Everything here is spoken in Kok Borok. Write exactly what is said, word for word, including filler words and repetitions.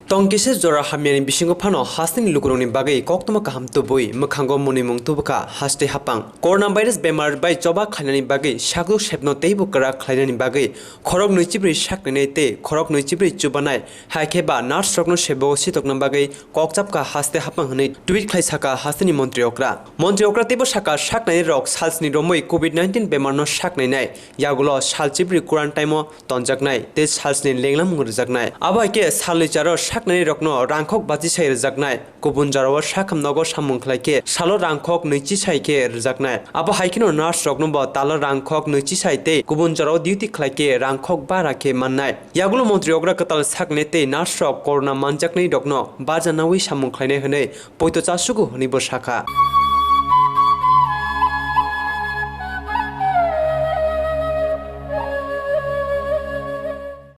Tong kisa jora hamyani bisingo phano hasteni lukurokni bagwi koktwma kaham tubui mwkhango munimung tubukha haste hapang. Coronavirus bemar bai choba khlainani bagwi sakjwk sepno teibo kwrak khlainani bagwi khorok nwichibrwi saknainai tei khorok nwichibrwi chubanai, hai khe ba nurse rokno sebogo sitokna bagwi kokchapkha haste hapang hwnwi tweet khlai sakha hasteni montri okra. Montri okra teibo sakha saknainai rok salsni romwi covid nineteen bemarno saknainai, yagulo salchibrwi quarantine o tonjaknai tei salsni lenglamung rwjaknai. Abo hai khe salni charo saknainai rokno rangkhok bachisai rwjaknai, kubun jorao sakham nogo samung khlai khe salo rangkhok nwichi sai khe rwjaknai. Abo hai kheno nurse rokno bo talo rangkhok nwichi sai tei kubun jorao duty khlai khe rangkhok bara khe mannai. Yagulo montri okra kwtal saknai tei nurse rok corona manjaknai rokno bajanawi samung khlainai hwnwi poito chasugo hwnwi bo sakha.